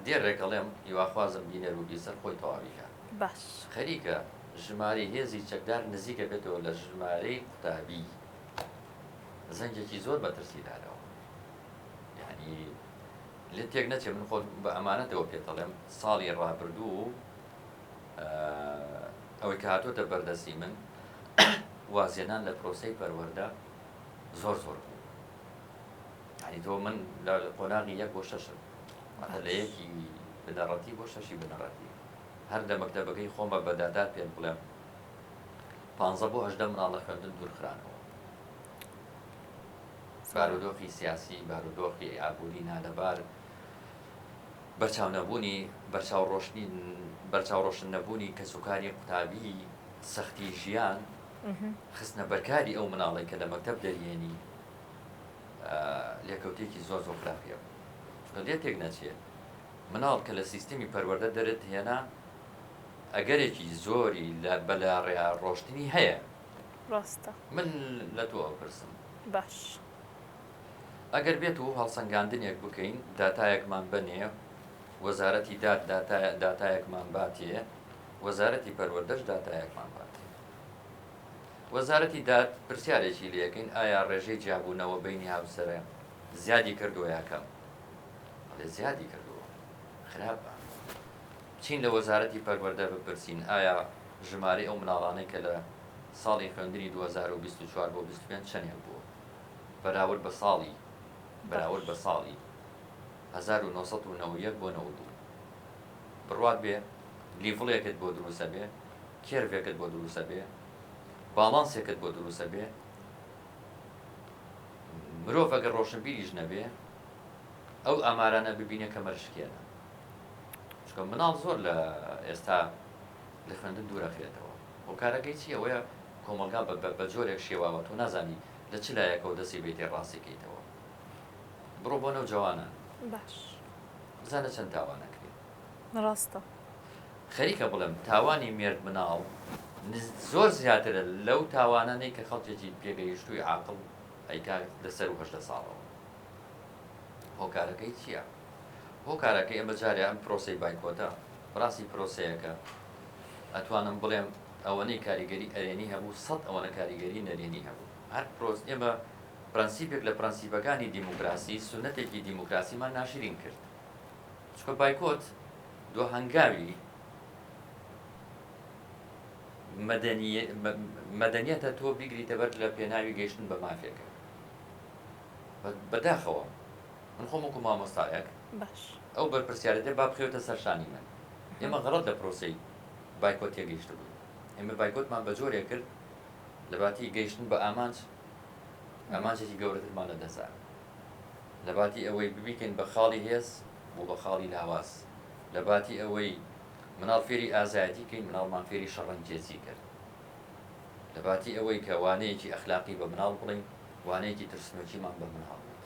دێڕێک ئەڵێم هیواخوازم بینەر و بیسەر خۆی تەواوی کات. باش. خەریکە ژمارەی هێزی چەکدار نزیکە بێتەوە لە ژمارەی قوتابی. زەنگێکی زۆر مەترسیدارەوە. یعنی لێت تێک نەچێ من خۆم بە ئەمانەتەوە پێت ئەڵێم ساڵی ڕابردوو ئەوەی کە هاتۆتە بەردەستی من وازێنان لە پرۆسەی پەروەردە زۆر زۆر بوو. یعنی تۆ من لە قۆناغی یەک بۆ شەشم واتە لە یەکی بنەڕەتی بۆ شەشی بنەڕەتی هەر لە مەکتەبەکەی خۆمە بە داتا پێت بڵێم پ بۆ هەدە مناڵ لە خوێندن دوورخرانەوە بارودۆخی سیاسی بارودۆخی ئابووری نالەبار بەرچاونەبوونی بەرچاو ڕۆشنی بەرچاو ڕۆشن نەبوونی کەسوکاری قوتابی سەختی ژیان خستنە بەرکاری ئەو مناڵی کە لە مەکتەب دەریێنی لێکەوتێکی زۆر زۆر خراپی هەبوو چونکە لێ تێک نەچێ مناڵ کە لە سیستمی پەروەردە دەرت هێنا ئەگەرێکی زۆری لە بەلاڕێیا ڕۆشتنی هەیە ڕاستە من لە تۆ ئەپرسم باش ئەگەر بێت و هەڵسەنگاندنێک بکەین داتایەکمان بەنێ وەزارەتی داد داتایەکمان باتێ وەزارەتی پەروەردەش داتایەکمان باتێ وەزارەتی داد پرسیارێکی لێکەین ئایا ڕێژەی جیابوونەوە بەینی هاوسەرە زیادی کردووە یا کەم؟ ئەڵێ زیادی کردووە. خراپە. بچین لە وەزارەتی پەروەردە بپرسین ئایا ژمارەی ئەو مناڵانەی کە لە ساڵی خوێندنی 2024 بۆ 25 چەندێک بووە بەراورد بە ساڵی بەراورد بە ساڵی 1991 بۆ 92 بڕوات بێ لیڤڵێکت بۆ دروستە بێ کێرڤێکت بۆ دروستە بێ باڵانسێکت بۆ دروستە بێ مرۆڤ ئەگەر ڕۆشنبیریش نەبێ ئەو ئامارانە ببینێ کەمەر شکێنە چونکە مناڵ زۆر لە ئێستا لە خوێندن دوورەخرێتەوە هۆکارەکەی چی ئەوەیە کۆمەلگا بە جۆرێک شێواوە تۆ نازانی لە چ لایەکەوە دەستی بێتێ ڕاستیکەیتەوە بڕۆ بۆ نەوجەوانان باش بزانە چەند تاوانەکرێت ڕاستە. خەریکە بڵێم تاوانی مێرد مناڵ زۆر زیاترە لەو تاوانانەی کە خەڵکێکی پێگەیشتووی عاقڵ ئەیکات لە سەروو 18 ساڵەوە. هۆکارەکەی چییە؟ هۆکارەکەی ئەمە جارێ ئەم پرۆسەی بایکۆتە بەڕاستی پرۆسەیەکە ئەتوانم بڵێم ئەوەنەی کاریگەری ئەرێنی هەبوو سەد ئەوەنە کاریگەری نەرێنی هەبوو هەر پرۆس ئێمە پرەنسیپێک لە پرەنسیپەکانی دیموکراسی سونەتێکی دیموکراسیمان ناشرین کرد چونکە بایکۆت دو هەنگاوی مەدەنیەتە تۆ بیگریتە بەر لە پێناوی گەیشتن بە مافێکە بەداخەوە من خۆم وەکو مامۆستایەک باش ئەو بەرپرسیارەتە با بخەوێتە سەرشانی من ئێمە غەڵەت لە پرۆسەی بایکۆت تێگەیشت بووین ئێمە بایکۆتمان بە جۆرێک کرد لە باتی گەیشتن بە ئامانج ئامانجێکی گەورەترمان لە دەسا لەباتی ئەوەی ببیکەین بە خاڵی هێز بوو بە خاڵی لاواز، لەباتی ئەوەی مناڵ فێری ئازایەتی کەین مناڵمان فێری شەڕەنگێزی کرد، لەباتی ئەوەی کە وانەیەکی ئەخلاقی بە مناڵ بڵێین وانەیەکی ترسنۆکیمان بە مناڵ وت.